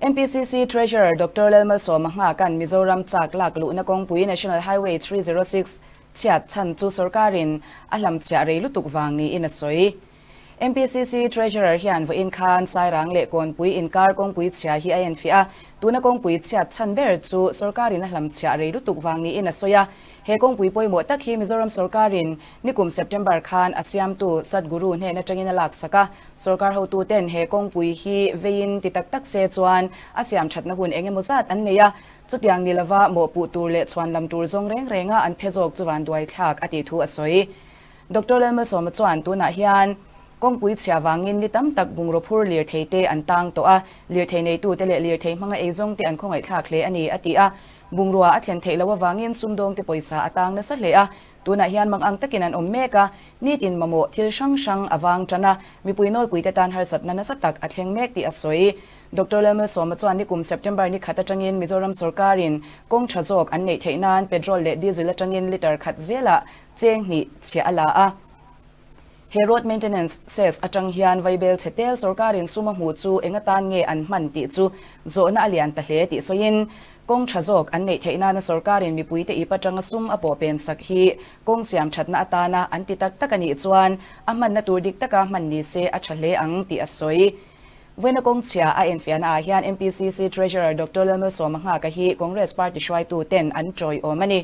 MPCC Treasurer Doctor Lalmalsawma Nghaka'n Mizoram chak lak luhna kawngpui National Highway 306 chhiat chhan chu sorkarin a hlamchhiah rei lutuk vang niin a sawi. MPCC Treasurer hian vawiin khan Sairang leh Kawnpui inkar kawngpui chhia hi a enfiah a, tuna kawngpui chhiat chhan ber chu sorkarin a hlamchhiah rei lutuk vang niin a sawi a. He kawngpui pawimawh tak hi Mizoram sorkarin nikum September khan a siamtu Sadhguru hnen atangin a laksak a, sorkar hotuten he kawngpui hi veiin ti tak tak se chuan a siam thatna hun eng emaw zat an nei a, chutiang ni lova mawhpuh tur leh chhuanlam tur zawng reng renga an phe zawk chu vanduaithlak a tih thu a sawi. Doctor Lalmalsawma chuan tunah hian kawngpui chhia vangin ni tam tak bungraw phur lirthei te an tang tawh a, lirthei neitute leh lirthei hmanga eizawng te an khawngaihthlak hle a ni, a ti a. Bungrua a thlen theih loh avangin sumdawngte pawisa a tang nasa hle a, tunah hian mang ang takin an awm mek a, nitin mamawh thil hrang hrang a vang tan a, mipui nawlpuite tan harsatna nasa tak a thleng mek tih a sawi. Doctor Lalmalsawma chuan nikum September ni khat atangin Mizoram sorkarin kawng tha zawk an neih theih nan petrol leh diesel atangin litre khat zelah cheng hnih chhiah a la a. He road maintenance cess atang hian vaibel chhe tel sorkarin sum a hmuh chu eng atan nge an hman tih chu zawhna a lian ta hle tih sawiin kawng tha zawk an neih theih nana sorkarin mipuite ip atanga sum a pawh pen sak hi kawng siam thatna atana an ti tak tak a nih chuan a hmanna tur dik taka hman ni se a tha hle ang tih a sawi. Vawiina kawng chhia a enfiahna ah hian MPCC Treasurer Doctor Lalmalsawma Nghaka hi Congress party hruaitu ten an tawiawm a ni.